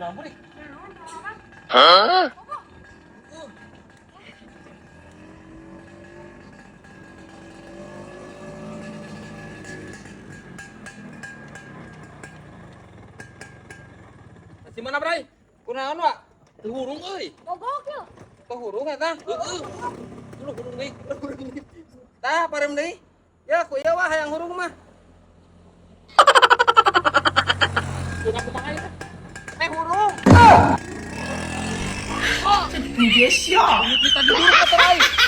Kenapa nih? Si mana, Bray? Kunaon, Wak? Teu hurung euy. Mogok yuk. Teu hurung eta. Heeh. Lu hurung deui, hurung deui. Tah, parem deui. Ya, ku ieu wah hayang hurung mah. Kumaha ieu? Eh, hurung. 你别笑。 Kita dulu kata aing.